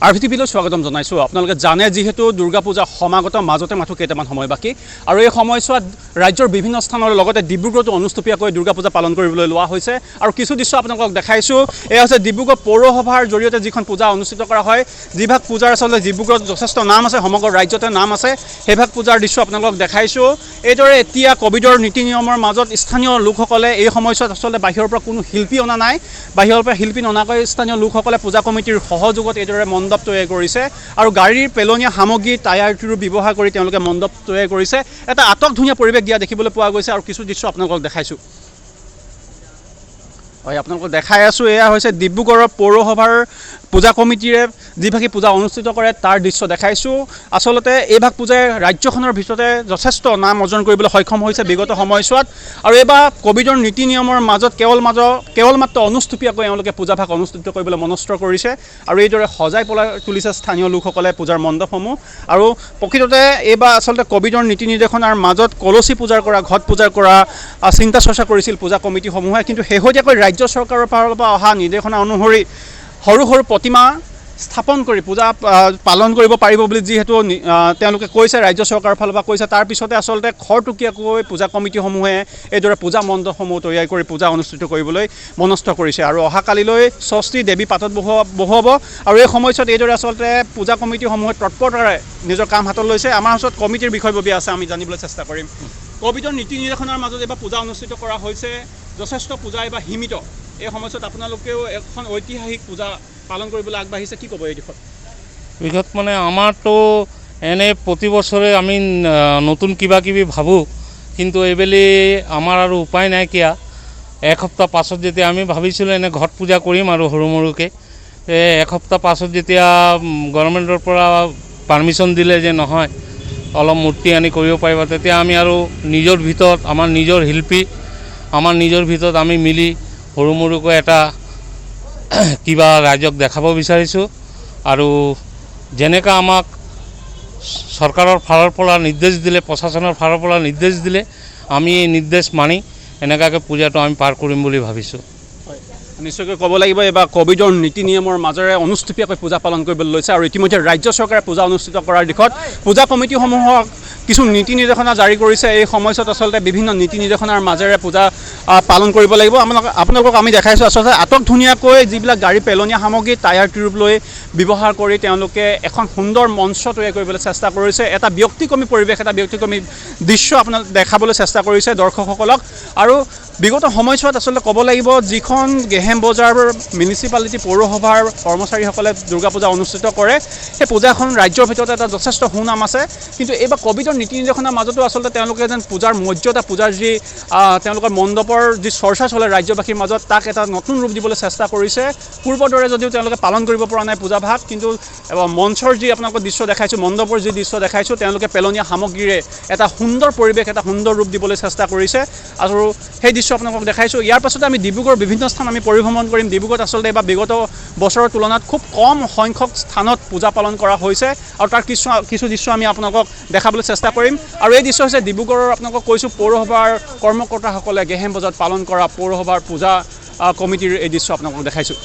R V টিভিলৈ স্বাগতম জনাইছোঁ। আপোনালোকে জানে, যিহেতু দুৰ্গা পূজা সমাগত, মাজতে মাথো কেইটামান সময় বাকী আৰু এই সময়ছোৱাত ৰাজ্যৰ বিভিন্ন স্থানৰ লগতে ডিব্ৰুগড়তো অনুষ্টুপীয়াকৈ দুৰ্গা পূজা পালন কৰিবলৈ লোৱা হৈছে। আৰু কিছু দৃশ্য আপোনালোকক দেখাইছোঁ। এয়া হৈছে ডিব্ৰুগড় পৌৰসভাৰ জৰিয়তে যিখন পূজা অনুষ্ঠিত কৰা হয়। যিভাগ পূজাৰ আচলতে ডিব্ৰুগড়ত যথেষ্ট নাম আছে, সমগ্ৰ ৰাজ্যতে নাম আছে, সেইভাগ পূজাৰ দৃশ্য আপোনালোকক দেখাইছোঁ। এইদৰে এতিয়া ক'ভিডৰ নীতি নিয়মৰ মাজত স্থানীয় লোকসকলে এই সময়ছোৱাত আচলতে বাহিৰৰ পৰা কোনো শিল্পী অনা নাই। বাহিৰৰ পৰা শিল্পী ননাকৈ স্থানীয় লোকসকলে পূজা কমিটিৰ সহযোগত এইদৰে মণ্ডপ তৈয়াৰ কৰিছে আৰু গাড়ীৰ পেলনীয়া সামগ্ৰী, টায়াৰ টিউব ব্যৱহাৰ কৰি তেওঁলোকে মণ্ডপ তৈয়াৰ কৰিছে। এটা আটক ধুনীয়া পৰিৱেশ দিয়া দেখিবলৈ পোৱা গৈছে আৰু কিছু দৃশ্য আপোনালোকক দেখাইছোঁ। হয়, আপোনালোকক দেখাই আছোঁ। এয়া হৈছে ডিব্ৰুগড়ৰ পৌৰসভাৰ পূজা কমিটিৰে যিভাগী পূজা অনুষ্ঠিত কৰে, তাৰ দৃশ্য দেখাইছোঁ। আচলতে এইভাগ পূজাই ৰাজ্যখনৰ ভিতৰতে যথেষ্ট নাম অৰ্জন কৰিবলৈ সক্ষম হৈছে বিগত সময়ছোৱাত। আৰু এইবাৰ ক'ভিডৰ নীতি নিয়মৰ মাজত কেৱল মাত্ৰ অনুষ্টুপীয়াকৈ এওঁলোকে পূজাভাগ অনুষ্ঠিত কৰিবলৈ মনস্থ কৰিছে আৰু এইদৰে সজাই পলাই তুলিছে স্থানীয় লোকসকলে পূজাৰ মণ্ডপসমূহ। আৰু প্ৰকৃততে এইবাৰ আচলতে ক'ভিডৰ নীতি নিৰ্দেশনাৰ মাজত কলচী পূজাৰ কৰা, ঘট পূজাৰ কৰা চিন্তা চৰ্চা কৰিছিল পূজা কমিটিসমূহে। কিন্তু শেহতীয়াকৈ ৰাজ্য চৰকাৰৰ ফালৰ পৰা অহা নিৰ্দেশনা অনুসৰি সৰু সৰু প্ৰতিমা স্থাপন কৰি পূজা পালন কৰিব পাৰিব বুলি যিহেতু তেওঁলোকে কৈছে, ৰাজ্য চৰকাৰৰ ফালৰ পৰা কৈছে, তাৰপিছতে আচলতে খৰতকীয়াকৈ পূজা কমিটিসমূহে এইদৰে পূজা মণ্ডপসমূহ তৈয়াৰ কৰি পূজা অনুষ্ঠিত কৰিবলৈ মনস্থ কৰিছে। আৰু অহাকালিলৈ ষষ্ঠী দেৱী পাটত বহুৱাব আৰু এই সময়ছোৱাত এইদৰে আচলতে পূজা কমিটিসমূহে তৎপৰতাৰে নিজৰ কাম হাতত লৈছে। আমাৰ ওচৰত কমিটিৰ বিষয়ববীয়া আছে, আমি জানিবলৈ চেষ্টা কৰিম। ক'ভিডৰ নীতি নিৰ্দেশনাৰ মাজত এইবাৰ পূজা অনুষ্ঠিত কৰা হৈছে। যথেষ্ট পূজা এইবাৰ সীমিত। এই সময়ছোৱাত আপোনালোকেও এখন ঐতিহাসিক পূজা পালন কৰিবলৈ আগবাঢ়িছে। কি ক'ব এই দিশত? বিশেষ মানে আমাৰতো এনে প্ৰতি বছৰে আমি নতুন কিবা কিবি ভাবোঁ, কিন্তু এইবেলি আমাৰ আৰু উপায় নাইকিয়া। এসপ্তাহ পাছত যেতিয়া আমি ভাবিছিলোঁ এনে ঘট পূজা কৰিম আৰু সৰু মৰুকৈ, এই এসপ্তাহ পাছত যেতিয়া গভৰ্ণমেণ্টৰ পৰা পাৰ্মিশ্যন দিলে যে নহয়, অলপ মূৰ্তি আনি কৰিব পাৰিবা, তেতিয়া আমি আৰু নিজৰ ভিতৰত, আমাৰ নিজৰ শিল্পী, আমাৰ নিজৰ ভিতৰত আমি মিলি সৰু মৰুকৈ এটা কিবা ৰাইজক দেখাব বিচাৰিছোঁ। আৰু যেনেকা আমাক চৰকাৰৰ ফালৰ পৰা নিৰ্দেশ দিলে, প্ৰশাসনৰ ফালৰ পৰা নিৰ্দেশ দিলে, আমি এই নিৰ্দেশ মানি এনেকুৱাকৈ পূজাটো আমি পাৰ কৰিম বুলি ভাবিছোঁ। নিশ্চয়কৈ ক'ব লাগিব, এইবাৰ ক'ভিডৰ নীতি নিয়মৰ মাজেৰে অনুষ্টুপীয়াকৈ পূজা পালন কৰিবলৈ লৈছে। আৰু ইতিমধ্যে ৰাজ্য চৰকাৰে পূজা অনুষ্ঠিত কৰাৰ দিশত পূজা কমিটিসমূহক কিছু নীতি নিৰ্দেশনা জাৰি কৰিছে। এই সময়ছোৱাত আচলতে বিভিন্ন নীতি নিৰ্দেশনাৰ মাজেৰে পূজা পালন কৰিব লাগিব। আপোনালোকক আমি দেখাইছোঁ, আচলতে আটক ধুনীয়াকৈ যিবিলাক গাড়ী পেলনীয়া সামগ্ৰী, টায়াৰ টিউব লৈ ব্যৱহাৰ কৰি তেওঁলোকে এখন সুন্দৰ মঞ্চ তৈয়াৰ কৰিবলৈ চেষ্টা কৰিছে। এটা ব্যতিক্ৰমী পৰিৱেশ, এটা ব্যতিক্ৰমী দৃশ্য আপোনাক দেখাবলৈ চেষ্টা কৰিছে দৰ্শকসকলক। আৰু বিগত সময়ছোৱাত আচলতে ক'ব লাগিব, যিখন গেহেম বজাৰ মিউনিচিপালিটি পৌৰসভাৰ কৰ্মচাৰীসকলে দুৰ্গা পূজা অনুষ্ঠিত কৰে, সেই পূজাখন ৰাজ্যৰ ভিতৰতে এটা যথেষ্ট সুনাম আছে। কিন্তু এইবাৰ ক'ভিডৰ নীতি নিৰ্দেশনাৰ মাজতো আচলতে তেওঁলোকে যেন পূজাৰ মৰ্যাদা, পূজাৰ যি তেওঁলোকৰ মণ্ডপৰ যি চৰ্চা চলে ৰাজ্যবাসীৰ মাজত, তাক এটা নতুন ৰূপ দিবলৈ চেষ্টা কৰিছে। পূৰ্বৰ দৰে যদিও তেওঁলোকে পালন কৰিব পৰা নাই পূজাভাগ, কিন্তু মঞ্চৰ যি আপোনালোকৰ দৃশ্য দেখাইছোঁ, মণ্ডপৰ যি দৃশ্য দেখাইছোঁ, তেওঁলোকে পেলনীয়া সামগ্ৰীৰে এটা সুন্দৰ পৰিৱেশ, এটা সুন্দৰ ৰূপ দিবলৈ চেষ্টা কৰিছে আৰু সেই দৃশ্য আপোনালোকক দেখাইছোঁ। ইয়াৰ পাছতে আমি ডিব্ৰুগড়ৰ বিভিন্ন স্থান আমি পৰিভ্ৰমণ কৰিম। ডিব্ৰুগড়ত আচলতে এইবাৰ বিগত বছৰৰ তুলনাত খুব কম সংখ্যক স্থানত পূজা পালন কৰা হৈছে আৰু তাৰ কিছু কিছু দৃশ্য আমি আপোনালোকক দেখাবলৈ চেষ্টা কৰিম। আৰু এই দৃশ্য হৈছে ডিব্ৰুগড়ৰ, আপোনালোকক কৈছোঁ, পৌৰসভাৰ কৰ্মকৰ্তাসকলে গেহেম বজাৰত পালন কৰা পৌৰসভাৰ পূজা কমিটিৰ এই দৃশ্য আপোনালোকক দেখাইছোঁ।